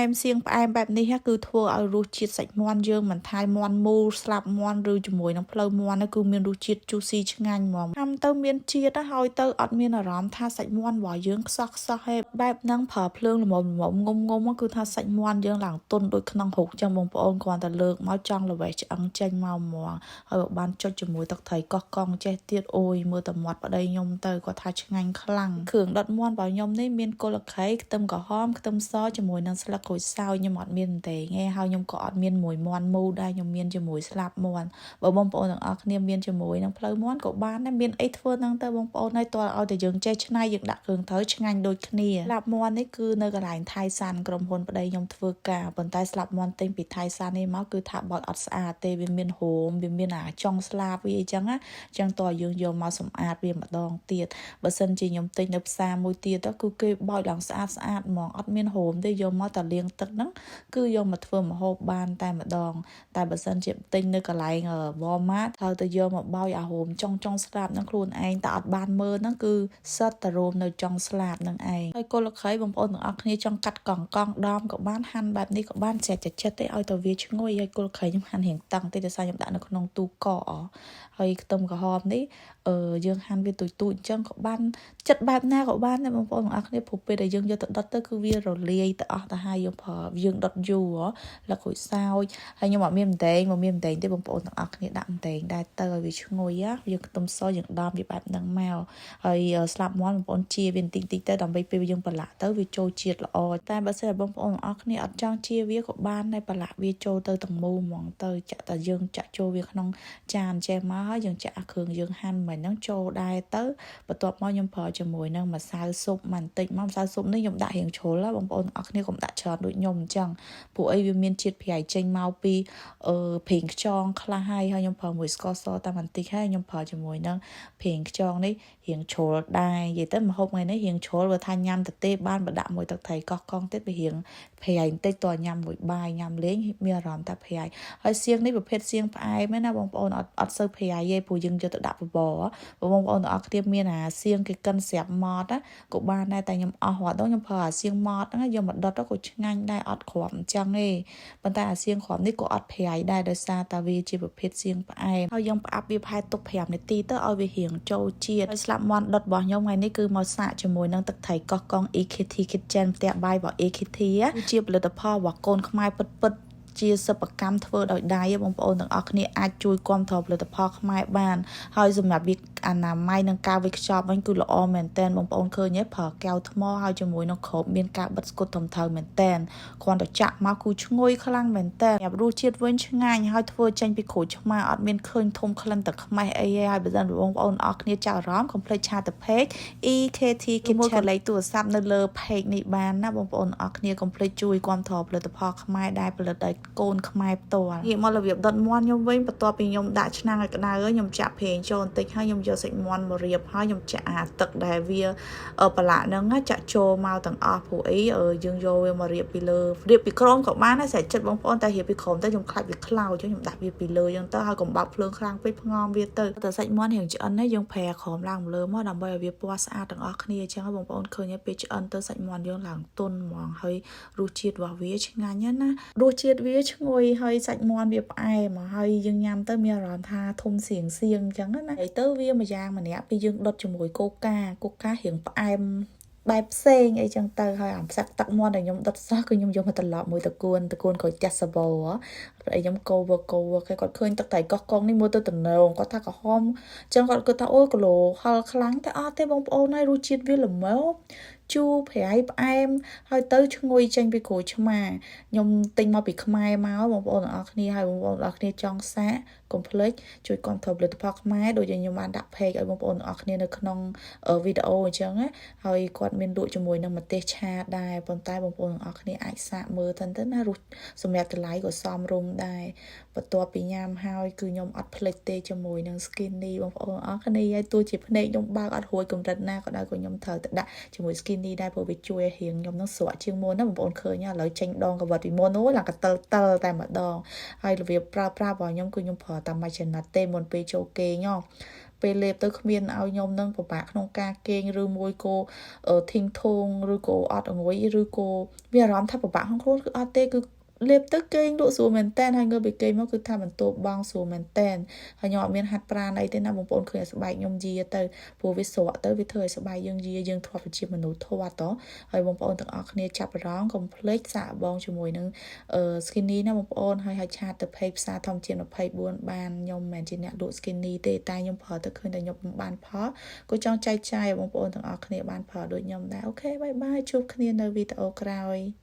មសៀងផ្អែមបែបនេះគឺធ្វើឲ្យរសជាតិសាច់មាន់យើងមិនថាមាន់មូលស្លាប់មាន់ឬជាមួយនឹងភ្លៅមាន់គឺមានរសជាតិ juicy ឆ្ងាញ់ហ្មងហាំទៅមានជាតិហើយទៅអត់មានអារម្មណ៍ថាសាច់មាន់របស់យើងខ្សោះខ្សោះហេបែបហ្នឹងប្រើភ្លើងល្មមល្មមងុំងុំគឺថាសាច់មាន់យើងឡើងទន់ដូចក្នុងរូបចឹងបងប្អូនគ្រាន់តែលើកមកចង់ល្វេះឆ្អឹងចេញមកហ្មងហើយបើបានចុចជាមួយទឹកត្រីកោះកង់ចេះទៀតអូយមើលតែមាត់ប្តីខ្ញុំទៅគាត់ថាឆ្ងាញ់ខ្លាំងគ្រឿងដុតមាន់របស់ខ្ញុំនេះមានគល់ល្ខៃខ្ទឹមក្រហមខ្ទឹមសជាមួយនឹងស្លឹកក្រូចសើចខ្ញុំអត់មានទេទេហើយខ្ញុំក៏អត់មានមួយមាន់មូលដែរខ្ញុំមានជាមួយស្លាប់មាន់បើបងប្អូនទាំងអស់គ្នាមានជាមួយនឹងភ្លៅមាន់ក៏បានដែរមានអីធ្វើហ្នឹងទៅបងប្អូនហើយតើឲ្យតែយើងចេះឆ្នៃយើងដាក់គ្រឿងត្រូវឆ្ងាញ់ដូចគ្នាស្លាប់មាន់នេះគឺនៅកន្លែងថៃសាន់ក្រុមហ៊ុនប្តីខ្ញុំធ្វើការប៉ុន្តែស្លាប់មាន់ទិញពីថៃសាន់នេះមកគឺថាបត់អត់ស្អាតទេវាមានហូមវាមានអាចុងស្លាបវាអីចឹងណាចឹងតើយើងយកមកសម្អាតវាម្ដងទៀតបើសិនជាខ្ញុំទិញនៅផ្សារមួយទៀតទៅគឺគេបោចឡើងស្អាតស្អាតហ្មងអត់មានហូមទេយកមកតែលាងទឹកហ្នឹងគឺយកមកធ្វើម្ហូបបានតែម្ដង តែបើសិនជាទិញនៅកន្លែង Walmart ត្រូវតែយកមកបោចអាហូមចុងចុងស្លាបហ្នឹងខ្លួនឯងតែអត់បានមើលហ្នឹងគឺសិតតែរោមនៅចុងស្លាបហ្នឹងឯងហើយគល់ល្ខៃបងប្អូនទាំងអស់គ្នាចង់កាត់កង់កង់ដំក៏បានហាន់បែបនេះក៏បានស្រេចតែចិត្តទេឲ្យតែវាឈ្ងុយហើយគល់ល្ខៃខ្ញុំហាន់រៀងតឹងតិចដោយសារខ្ញុំដាក់នៅក្នុងទូកកហើយខ្ទឹមក្រហមនេះអឺយើងហាន់វាទូចទូចអញ្ចឹងក៏បានចិត្តបែបណាក៏បានដែរបងប្អូនទាំងអស់គ្នាព្រោះពេលដែលយើងយកទៅដុតទៅគឺវារលាយទៅអស់ទៅហើយយើងប្រើយើងដុតយូរលក្ខក្រូចសើចហើយខ្ញុំអត់មានម្តែងមកមានម្តែងទេបងប្អូនទាំងអស់គ្នាដាក់ម្តែងដែរទៅឲ្យវាឈ្ងុយយើងខ្ទឹមសយើងដំវាបែបហ្នឹងមកហើយស្លាប់មាន់បងប្អូនជាវាបន្តិចតិចទៅដើម្បីពេលយើងប្រឡាក់ទៅវាចូលជាតិល្អតែបើសិនបងប្អូនទាំងអស់គ្នាអត់ចង់ជាវាក៏បានដែរប្រឡាក់វាចូលទៅទាំងមូលហ្មងទៅចាក់តែយើងចាក់ចូលវាក្នុងចានចេះមកហើយយើងចាក់អាគ្រឿងយើងហាន់មិញហ្នឹងចូលដែរទៅបន្ទាប់មកខ្ញុំប្រើជាមួយនឹងម្សៅស៊ុបបន្តិចមកម្សៅស៊ុបនេះខ្ញុំដាក់រៀងជ្រុលបងប្អូនទាំងអស់គ្នាកុំដាក់ច្រើនដូចខ្ញុំអញ្ចឹងព្រោះអីវាមានជាតិប្រៃចេញមកពីអឺប្រេងខ្យងខ្លះហើយហើយខ្ញុំប្រើមួយស្ករសតែបន្តិចហើយខ្ញុំប្រើជាមួយនឹងប្រេងខ្យងនេះរៀងជ្រុលដែរនិយាយទៅម្ហូបថ្ងៃនេះរៀងជ្រុលបើថាញ៉ាំទៅទេបានបើដាក់មួយទឹកត្រីកោះកង់ទៀតវារៀងប្រៃបន្តិចតើញ៉ាំមួយបាយញ៉ាំលេងមានអារម្មណ៍ថាប្រៃហើយសៀងនេះប្រភេទសៀងផ្អែមណាបងប្អូនអត់អត់សូវប្រៃទេព្រោះយើងយកទៅដាក់បបរបងប្អូនទាំងអស់គ្នាមានអាសៀងគេកិនស្រាប់ម៉ត់ណាក៏បានដែរតែខ្ញុំអស់រាល់ដងខ្ញុំប្រើអាសៀងម៉ត់ហ្នឹងយកមកដុតទៅក៏ឆ្ងាញ់ដែរអត់គ្រាប់អញ្ចឹងទេប៉ុន្តែអាសៀងគ្រាប់នេះក៏អត់ប្រៃដែរដោយសារតែវាជាប្រភេទសៀងផ្អែមហើយយើងផ្អាប់វាប្រហែលទុក5នាទីទៅឲ្យវារៀងចូលជាតិហើយស្លាប់មាន់ដុតរបស់ខ្ញុំថ្ងៃនេះគឺមកសាកជាមួយនឹងទឹកត្រីកោះកង់ EKT Kitchen ផ្ទះបាយរបស់ EKT ជាផលិតផលរបស់កូនខ្មែរពិតពិតជាសិប្បកម្មធ្វើដោយដៃបងប្អូនទាំងអស់គ្នាអាចជួយគាំទ្រផលិតផលខ្មែរបានហើយសម្រាប់វាអនាម័យនិងការវេចខ្ចប់វិញគឺល្អមែនទែនបងប្អូនឃើញទេប្រើកែវថ្មហើយជាមួយនឹងគ្របមានការបិទស្កុតត្រឹមត្រូវមែនទែនគ្រាន់តែចាក់មកគឺឈ្ងុយខ្លាំងមែនទែនសម្រាប់រសជាតិវិញឆ្ងាញ់ហើយធ្វើចេញពីក្រូចឆ្មាអត់មានឃើញធំក្លិនទឹកខ្មេះអីទេហើយបើសិនបងប្អូនអរគ្នាចាប់អារម្មណ៍កុំភ្លេច chat ទៅ page EKT Kitchen មួយក៏លេខទូរស័ព្ទនៅលើ page នេះបានណាបងប្អូនអរគ្នាកុំភ្លេចជួយគាំទ្រផលិតផលខ្មែរដែលផលិតដោយកូនខ្មែរផ្ទាល់ងាកមករបៀបដុតមាន់ខ្ញុំវិញបន្ទាប់ពីខ្ញុំដាក់ឆ្នាំងឲ្យក្តៅខ្ញុំចាក់ប្រេងចូលបន្តិចហើយខ្ញុំយកសាច់មាន់មករៀបហើយខ្ញុំចាក់អាទឹកដែលវាប្រឡាក់ហ្នឹងចាក់ចូលមកទាំងអស់ព្រោះអីយើងយកវាមករៀបពីលើរៀបពីក្រោមក៏បានដែរស្រេចចិត្តបងប្អូនតែរៀបពីក្រោមទៅខ្ញុំខ្លាចវាខ្លោចខ្ញុំដាក់វាពីលើអញ្ចឹងទៅហើយកុំបើកភ្លើងខ្លាំងពេកផ្ងំវាទៅតែសាច់មាន់រៀងឆ្អិនហើយយើងប្រាក្រោមឡើងលើមកដើម្បីឲ្យវាពណ៌ស្អាតទាំងអស់គ្នាអញ្ចឹងបងប្អូនឃើញពេលឆ្អិនទៅសាច់មាន់យើងឡើងទន់ហ្មងហើយរសជាតិរបស់វាឆ្ងាញ់ណារសជាតិវាឈ្ងុយហើយសាច់មាន់វាផ្អែមហើយយើងញ៉ាំទៅមានអារម្មណ៍ថាធំសៀងសៀងអញ្ចឹងណាហើយទៅវាមួយយ៉ាងម្នាក់ពីយើងដុតជាមួយកូកាកូការៀងផ្អែមបែបផ្សេងអីចឹងទៅហើយអាផ្សាក់ទឹកមាន់ដែលខ្ញុំដុតសោះគឺខ្ញុំយកមកត្រឡប់មួយតកួនតកួនក្រូចចាស់សបោអីខ្ញុំកោវកោវគេគាត់ឃើញទឹកត្រីកោះកុងនេះមើលទៅតំណងគាត់ថាក្រហមចឹងគាត់គិតថាអូគីឡូហឹរខ្លាំងតែអត់ទេបងប្អូនហើយរសជាតិវាល្មមជូរប្រៃផ្អែមហើយទៅឈ្ងុយចេញពីក្រូចឆ្មាខ្ញុំទិញមកពីខ្មែរមកបងប្អូនទាំងអស់គ្នាហើយបងប្អូនទាំងអស់គ្នាចង់សាកកុំភ្លេចជួយគាំទ្រផលិតផលខ្មែរដូចជាខ្ញុំបានដាក់ page ឲ្យបងប្អូនទាំងអស់គ្នានៅក្នុងវីដេអូអញ្ចឹងណាហើយគាត់មានលក់ជាមួយនឹងម្ទេសឆាដែរប៉ុន្តែបងប្អូនទាំងអស់គ្នាអាចសាកមើលទៅទៅណារសសម្រាប់តម្លៃក៏សមរម្យដែរបន្ទាប់ពីញ៉ាំហើយគឺខ្ញុំអត់ភ្លេចទេជាមួយនឹង skinny បងប្អូនអរគ្នាហើយទោះជាភ្នែកខ្ញុំបើកអត់រួចកម្រិតណាក៏ដោយក៏ខ្ញុំត្រូវតែដាក់ជាមួយ skinny ដែរព្រោះវាជួយឲ្យរាងខ្ញុំនឹងស្រក់ជាងមុនណាបងប្អូនឃើញឥឡូវចេញដងកវត្តពីមុនអូឡើងកតិលតិលតែម្ដងហើយរបៀបប្រើប្រាស់របស់ខ្ញុំគឺខ្ញុំប្រើតាមមួយចំណិតទេមុនពេលចូលគេងហ៎។ ពេលលេបទៅគ្មានឲ្យខ្ញុំនឹងពិបាកក្នុងការគេងឬមួយក៏ធីងធងឬក៏អត់ងុយឬក៏មានអារម្មណ៍ថាពិបាកក្នុងខ្លួនគឺអត់ទេគឺលេបទៅគេងលក់ស្រួលមែនតែនហើយងើបពីគេងមកគឺថាបន្ទោបងស្រួលមែនតែនហើយខ្ញុំអត់មានហាត់ប្រាណអីទេណាបងប្អូនឃើញស្បែកខ្ញុំយាទៅព្រោះវាស្រក់ទៅវាធ្វើឲ្យស្បែកយើងយាយើងធាត់ជាមនុស្សធាត់តហើយបងប្អូនទាំងអស់គ្នាចាប់អារម្មណ៍កុំភ្លេចសាកបងជាមួយនឹង Skinny ណាបងប្អូនហើយឲ្យ chat ទៅ page ផ្សារធម្មជាតិ24បានខ្ញុំមិនមែនជាអ្នកលក់ Skinny ទេតែខ្ញុំប្រើទៅឃើញតែខ្ញុំបានផលក៏ចង់ចែកចាយឲ្យបងប្អូនទាំងអស់គ្នាបានផលដូចខ្ញុំដែរ OK, bye bye ជួបគ្នានៅវីដេអូក្រោយ។